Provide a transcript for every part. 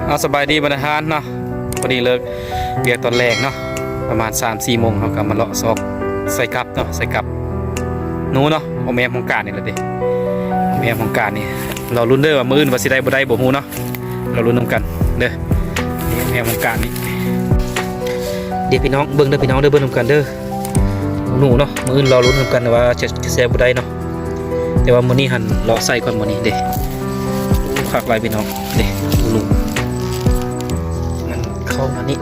ເອົາ ສະບາຍດີບັນດາທ່ານເນາະ, ພໍດີເລີກວຽກຕອນແລງເນາະ ປະມານສາມສີ່ໂມງ ເຮົາກໍມາເລາະຊອກໃສ່ກັບເນາະ ໃສ່ກັບໜູເນາະ. ອ້ອມແອ້ມຂອງການນີ້ລະເດ້ ອ້ອມແອ້ມຂອງການນີ້ ລໍລຸ້ນເດີວ່າມື້ອື່ນວ່າຊິໄດ້ບໍ່ໄດ້ບໍ່ຮູ້ເນາະ. ລໍລຸ້ນນຳກັນເດີ ອ້ອມແອ້ມຂອງການນີ້ເດ້ພີ່ນ້ອງ. ເບິ່ງເດີພີ່ນ້ອງເດີ ເບິ່ງນຳກັນເດີ ໜູເນາະ. ມື້ອື່ນລໍລຸ້ນນຳກັນວ່າຈະ ຈະແຊບບໍ່ໄດ້ເນາະ, ແຕ່ວ່າມື້ນີ້ຫັ້ນເລາະໃສ່ກ່ອນມື້ນີ້ເດ້. ໂອ້ ຄັກຫຼາຍພີ່ນ້ອງເດ້ ໜູ ມັນເຂົ້າມານີ້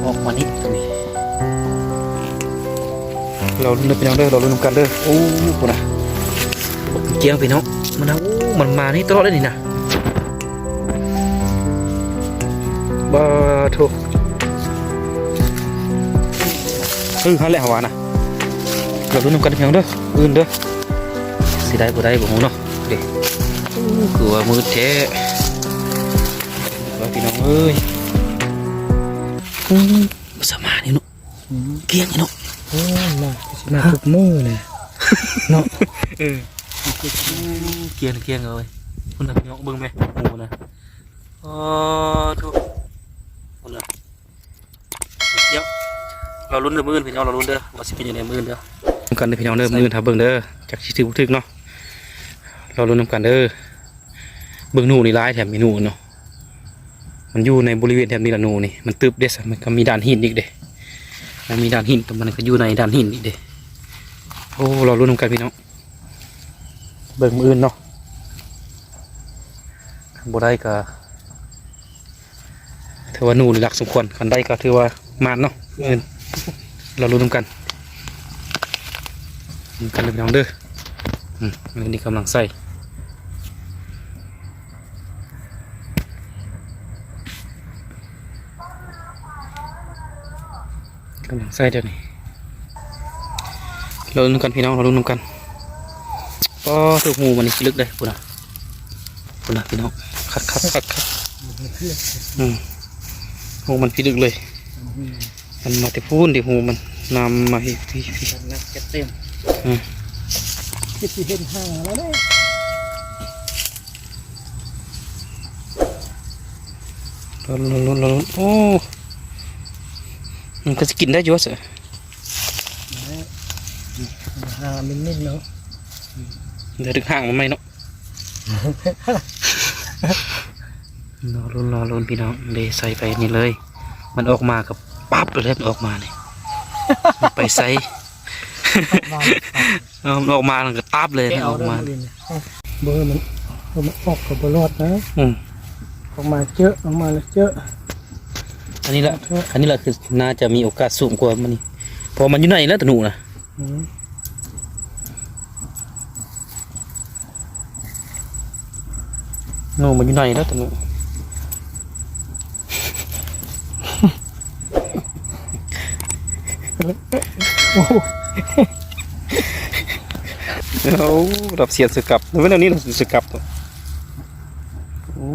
ອອກມານີ້ ຕົງນີ້. ລໍລຸ້ນເດີພີ່ນ້ອງເດີ ລໍລຸ້ນນຳກັນເດີ. ໂອ້ ພຸ້ນນະ ບັກກ້ຽງພີ່ນ້ອງ ມັນນະ. ໂອ້ ມັນມານີ້ຕະຫຼອດເລີຍນີ້ນະ. ບາໂທ ເອີ ຫັ້ນແຫຼະເຮົາວ່ານະ. ລໍລຸ້ນນຳກັນເດີພີ່ນ້ອງເດີ ອື່ນເດີ ຊິໄດ້ບໍ່ໄດ້ບໍ່ຮູ້ເນາະ. ເດ້ ໂອ້ ຄືວ່າມືດແທ້ ວ່າພີ່ນ້ອງເອີຍ. ໂອ້ ບໍ່ສາມາດນີ້ເນາະ ອືມ ກ້ຽງນີ້ເນາະ. ໂອ້ ມາ ຊິມາທຸກມື້ແຫຼະເນາະ. ເອີ ກ້ຽງ ກ້ຽງເອີຍ. ພຸ້ນນະພີ່ນ້ອງ ເບິ່ງແມະ ໝູນະ. ອໍ ໂທ້ ພຸ້ນນະ. ດຽວ ລໍລຸ້ນເດີມື້ອື່ນພີ່ນ້ອງ ລໍລຸ້ນເດີ ວ່າຊິເປັນຈັ່ງໃດມື້ອື່ນເດີ. ນຳກັນເດີພີ່ນ້ອງເດີ ມື້ອື່ນຖ້າເບິ່ງເດີ ຈັກຊິຖືກບໍ່ຖືກເນາະ. ລໍລຸ້ນນຳກັນເດີ. ເບິ່ງໜູນີ້ຫຼາຍແທ້ ມີໜູເນາະ. ມັນຢູ່ໃນບໍລິເວນແຖບນີ້ລະ ໜູນີ້ ມັນຕຶບເດ້. ມັນກໍມີດ່ານຫີນອີກເດ້ ມັນມີດ່ານຫີນ ຕົວມັນກໍຢູ່ໃນດ່ານຫີນອີກເດ້. ໂອ້ ລໍລຸ້ນນຳກັນພີ່ນ້ອງ ເບິ່ງມື້ອື່ນເນາະ. ຄັນບໍ່ໄດ້ກໍຖືວ່າໜູນີ້ລັກສົມຄວນ, ຄັນໄດ້ກໍຖືວ່າໝານເນາະ. ມື້ອື່ນລໍລຸ້ນນຳກັນ ນຳກັນເດີພີ່ນ້ອງເດີ. ອືມ ອັນນີ້ກຳລັງໃສ່ ກຳລັງໃສ່ດຽວນີ້. ລໍລຸ້ນນຳກັນພີ່ນ້ອງ ລໍລຸ້ນນຳກັນ. ອໍ ໂທ້ ຮູມັນນີ້ພິລຶກເດ້ ພຸ້ນນະ ພຸ້ນນະພີ່ນ້ອງ. ຄັກໆໆໆ. ອືມ ຮູມັນພິລຶກເລີຍ. ມັນມາແຕ່ພຸ້ນເດ້ ຮູມັນນຳມາພີ້ ພີ້ ພີ້ ໜັກຈັດເຕັມ. ອືມ ຄືຊິເຫັນຫາງແລ້ວເດ້. ລໍລຸ້ນ ລໍລຸ້ນ ລໍລຸ້ນ. ໂອ້ ມັນກໍຊິກິນໄດ້ຢູ່ວ່າຊະ. ຫາມິນໆເນາະ ດຽວດຶກຫາງມາໃໝ່ເນາະ. ລໍລຸ້ນ ລໍລຸ້ນພີ່ນ້ອງເດ້. ໃສ່ໄປນີ້ເລີຍ ມັນອອກມາກໍປັບເລີຍ ມັນອອກມານີ້ ມັນໄປໃສ? ເອີ ມັນອອກມາແລ້ວກໍຕັບເລີຍ ອອກມາ. ບໍ່ ມັນ ມັນອອກກໍບໍ່ລອດນະ. ອືມ ອອກມາເຈີ ອອກມາແລ້ວເຈີ. ອັນນີ້ລະ ອັນນີ້ລະຄືໜ້າຈະມີໂອກາດສູງກວ່າມື້ນີ້ ເພາະມັນຢູ່ໃນແລ້ວຕະໜູນະ. ອືມ ໜູມັນຢູ່ໃນແລ້ວຕະໜູ. ໂອ້ ເອົາ ຮັບສຽງສະກັບ ແນວນີ້ສະກັບ. ໂອ້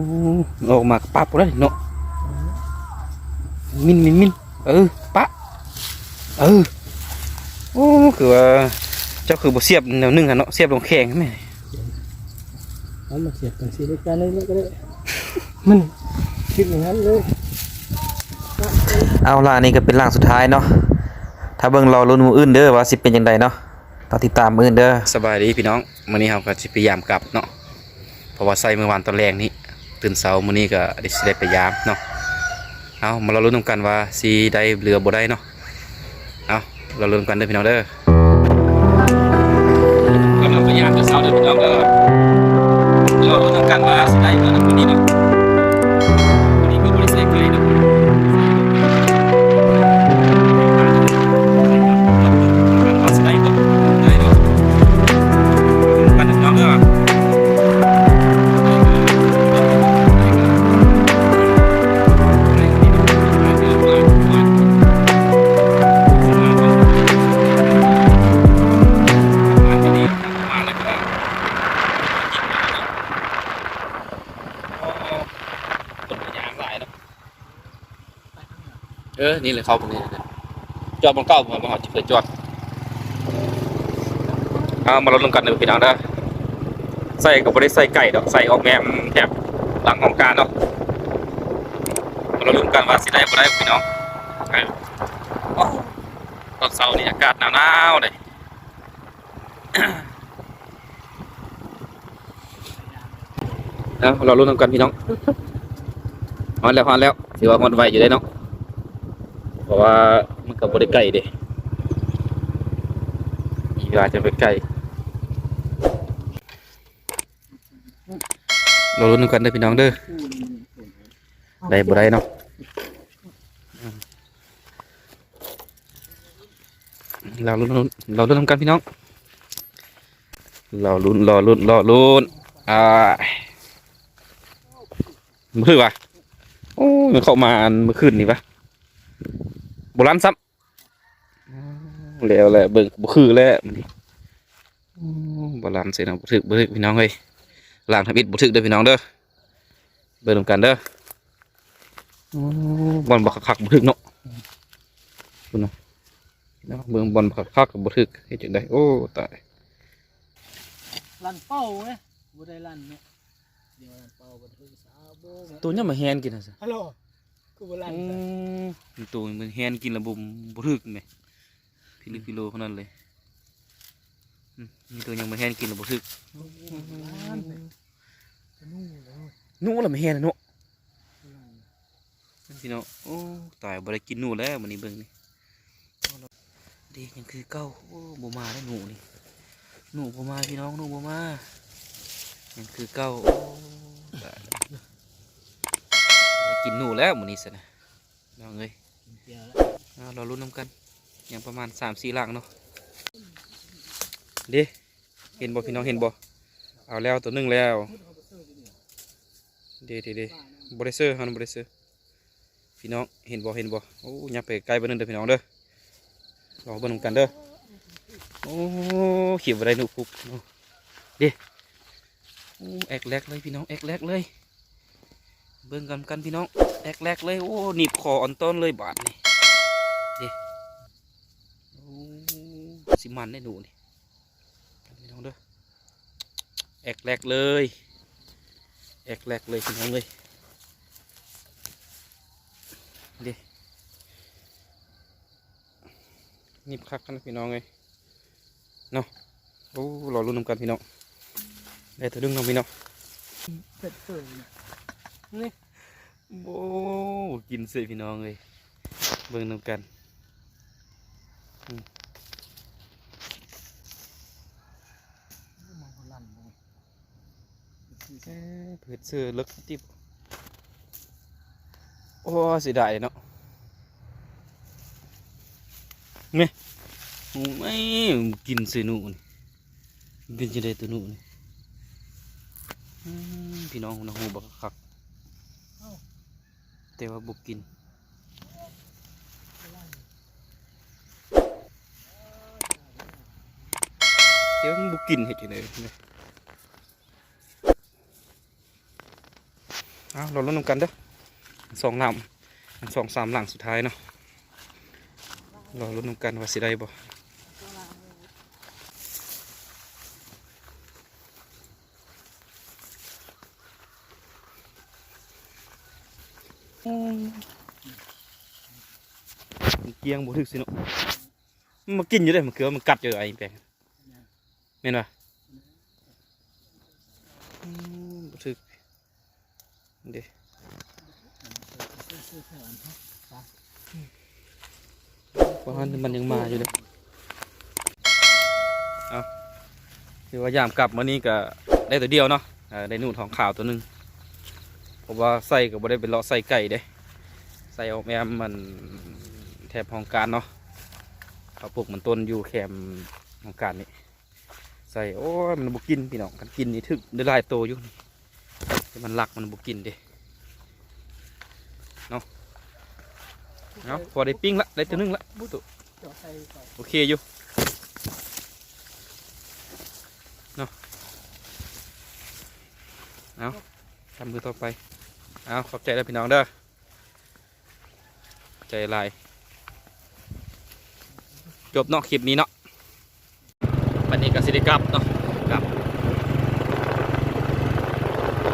ອອກມາປັບແລ້ວເນາະ. ມິນ ມິນ ມິນ. ເອີ ປະ ເອີ. ໂອ້ ຄືວ່າເຈົ້າຄືບໍ່ສຽບແນວໜຶ່ງຫັ້ນເນາະ ສຽບລົງແຂງແມ່. ເອົາມາສຽບກັນຊິ ລາຍການນີ້ກໍໄດ້ ມັນຄິດຢ່າງນັ້ນເລີຍ. ເອົາລະ ອັນນີ້ກໍເປັນຫຼັງສຸດທ້າຍເນາະ. ຖ້າເບິ່ງລໍລຸ້ນມື້ອື່ນເດີວ່າຊິເປັນຈັ່ງໃດເນາະ. ຕາມຕິດຕາມມື້ອື່ນເດີ. ສະບາຍດີພີ່ນ້ອງ ມື້ນີ້ເຮົາກໍຊິພະຍາຍາມກັບເນາະ ເພາະວ່າໃສ່ມື້ວານຕອນແລງນີ້ ຕື່ນເຊົ້າມື້ນີ້ກໍຊິໄດ້ພະຍາຍາມເນາະ. ເອົາ ມາລໍລຸ້ນນຳກັນວ່າຊິໄດ້ຫຼືບໍ່ໄດ້ເນາະ. ເອົາ ລໍລຸ້ນນຳກັນເດີພີ່ນ້ອງເດີ. ກຳລັງພະຍາຍາມແຕ່ເຊົ້າເດີພີ່ນ້ອງເດີ. ລໍລຸ້ນນຳກັນວ່າຊິໄດ້ບໍ່ນະມື້ນີ້ເນາະ. ເອີ ນີ້ແຫຼະ ເຂົ້າພວກນີ້ ຈອດບ່ອນເກົ່າ ບໍ່ ບໍ່ເຮົາຊິເຄີຍຈອດ. ເອົາ ມາລຸ້ນນຳກັນເດີພີ່ນ້ອງເດີ. ໃສ່ກໍບໍ່ໄດ້ໃສ່ໄກດອກ ໃສ່ອ້ອມແອ້ມແຖບຫຼັງຫ້ອງການເນາະ. ລໍລຸ້ນກັນວ່າຊິໄດ້ບໍ່ໄດ້ພີ່ນ້ອງ. ເອີ ຕອນເຊົ້ານີ້ອາກາດໜາວໆເດ້. ເອົາ ລໍລຸ້ນນຳກັນພີ່ນ້ອງ. ຮອດແລ້ວ ຮອດແລ້ວ ຖືວ່າຮອດໄວຢູ່ເດ້ເນາະ ເພາະວ່າມັນກໍບໍ່ໄດ້ໄກເດ້ ມີເວລາຈະໄປໄກ. ລໍລຸ້ນນຳກັນເດີພີ່ນ້ອງເດີ ໄດ້ບໍ່ໄດ້ເນາະ. ລໍລຸ້ນ ລໍລຸ້ນນຳກັນພີ່ນ້ອງ ລໍລຸ້ນ ລໍລຸ້ນ ລໍລຸ້ນ. ອ່າ ບໍ່ຖືກຫວາ? ໂອ້ຍ ມັນເຂົ້າມາອັນມື້ຄືນນີ້ຫວາ? ບໍ່ລັນຊ້ຳ. ແລ້ວແຫຼະ ເບິ່ງບໍ່ຄືແລ້ວ. ໂອ້ ບໍ່ລັນໃສ່ເນາະ ບໍ່ຖືກ ບໍ່ຖືກພີ່ນ້ອງເອີຍ. ລ້າງທຳອິດບໍ່ຖືກເດີພີ່ນ້ອງເດີ. ເບິ່ງນຳກັນເດີ. ໂອ້ ບ່ອນບັກຄັກໆບໍ່ຖືກເນາະ. ພຸ້ນນະ ເນາະ ເບິ່ງບ່ອນບັກຄັກໆກໍບໍ່ຖືກ ເຮັດຈັ່ງໃດ? ໂອ້ ຕາຍ. ລັນເປົ້າເດ້ ບໍ່ໄດ້ລັນເນາະ. ດຽວລັນເປົ້າບໍ່ຖືກສາວໂບ. ໂຕຫຍັງມາແຮນກິນນະຊະ? ຮັລໂຫຼ ຄືບໍ່ລັນ? ໂອ້ ໂຕມັນແຮນກິນແລ້ວບໍ່ ບໍ່ຖືກແມ. ພິລຶກພິໂລຂະໜາດເລີຍ. ອືມ ມີໂຕຫຍັງມາແຮນກິນລະບໍ່ຖືກ. ໂອ້ ໜູລະມາແຮນເນາະ ພີ່ນ້ອງ. ໂອ້ ຕາຍ ບໍ່ໄດ້ກິນໜູແລ້ວມື້ນີ້ ເບິ່ງນີ້. ເດ້ ຍັງຄືເກົ່າ. ໂອ້ ບໍ່ມາແລ້ວໜູນີ້ ໜູບໍ່ມາພີ່ນ້ອງ ໜູບໍ່ມາ ຍັງຄືເກົ່າ. ໂອ້ ຕາຍ ບໍ່ໄດ້ກິນໜູແລ້ວມື້ນີ້ຊັ້ນນະ. ນ້ອງເອີຍ ກິນແຈ່ວແລ້ວ. ເອົາ ລໍລຸ້ນນຳກັນ ຍັງປະມານສາມສີ່ຫຼັງເນາະ. ເດ້ ເຫັນບໍ່ພີ່ນ້ອງ ເຫັນບໍ່? ເອົາແລ້ວ ໂຕໜຶ່ງແລ້ວ. ເດ້ ເດ້ ເດ້ ບໍ່ໄດ້ເຊີ ເຮົາບໍ່ໄດ້ເຊີ ພີ່ນ້ອງ ເຫັນບໍ່ ເຫັນບໍ່? ໂອ້ ຍັບໄປໃກ້ເບິ່ງເດີພີ່ນ້ອງເດີ. ລໍເບິ່ງນຳກັນເດີ. ໂອ້ ຄິດວ່າໄດ້ໜູພຸກເນາະ. ເດ້ ໂອ້ ແອກແລກເລີຍພີ່ນ້ອງ ແອກແລກເລີຍ. ເບິ່ງນຳກັນພີ່ນ້ອງ ແອກແລກເລີຍ. ໂອ້ ໜີບຄໍອ່ອນຕ້ອນເລີຍບາດນີ້. ເດ້ ໂອ້ ຊິມັນໄດ້ໜູນີ້ ພີ່ນ້ອງເດີ. ແອກແລກເລີຍ ແອກແລກເລີຍພີ່ນ້ອງເອີຍ. ເດ້ ໜີບຄັກນະພີ່ນ້ອງເອີຍເນາະ. ໂອ້ ລໍລຸ້ນນຳກັນພີ່ນ້ອງ ໄດ້ໂຕໜຶ່ງເນາະພີ່ນ້ອງ. ເຜັດເຂີຍນີ້ ໂອ້ ກິນເສຍພີ່ນ້ອງເອີຍ. ເບິ່ງນຳກັນ ອືມ ເອີ ເພິດເສືອເລິກຕິບ. ໂອ້ ເສຍດາຍເນາະ ແມ່. ໂອ້ຍ ກິນໃສ່ໜູນີ້ ເປັນຈັ່ງໃດໂຕໜູນີ້? ອືມ ພີ່ນ້ອງ ຫູບັກຄັກ ແຕ່ວ່າບໍ່ກິນ ແຕ່ວ່າມັນບໍ່ກິນ ເຮັດຈັ່ງໃດ? ເອົາ ລໍລຸ້ນນຳກັນເດີ ສອງຫຼັງ ສອງສາມຫຼັງສຸດທ້າຍເນາະ. ລໍລຸ້ນນຳກັນວ່າຊິໄດ້ບໍ່? ອືມ ມັນກ້ຽງບໍ່ຖືກຊິເນາະ. ມັນມາກິນຢູ່ເດ້ ມັນຄືວ່າມັນກັດຢູ່ ໄອ້ແປງ ແມ່ນບໍ່? ອືມ ບໍ່ຖືກເດ້ ບໍ່ທັນ ມັນຍັງມາຢູ່ເດ້. ເອົາ ຖືວ່າຍາມກັບມື້ນີ້ກໍໄດ້ໂຕດຽວເນາະ ເອີ ໄດ້ໜູທອງຂາວໂຕໜຶ່ງ ເພາະວ່າໃສ່ກໍບໍ່ໄດ້ໄປເລາະໃສ່ໄກເດ້ ໃສ່ອ້ອມແອ້ມ ອັນ ແຖບຫ້ອງການເນາະ ເຂົາປູກມັນຕົ້ນຢູ່ແຄມຫ້ອງການນີ້ ໃສ່ ໂອ້ຍ ມັນບໍ່ກິນພີ່ນ້ອງ ຄັນກິນນີ້ຖືກໄດ້ຫຼາຍໂຕຢູ່ ແຕ່ມັນລັກ ມັນບໍ່ກິນເດ້ເນາະ. ເອົາ ພໍໄດ້ປີ້ງລະ ໄດ້ໂຕໜຶ່ງລະ ໂອເຄຢູ່ເນາະ. ເອົາ ທຳມື້ຕໍ່ໄປ ເອົາ ຂອບໃຈເດີພີ່ນ້ອງເດີ. ໃຈຫຼາຍ ຈົບເນາະ ຄລິບນີ້ເນາະ. ບັດນີ້ກໍຊິໄດ້ກັບເນາະ ກັບ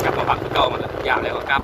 ກັບມາພັກຄືເກົ່າ ມັນລະ ຢາກແລ້ວກໍກັບ.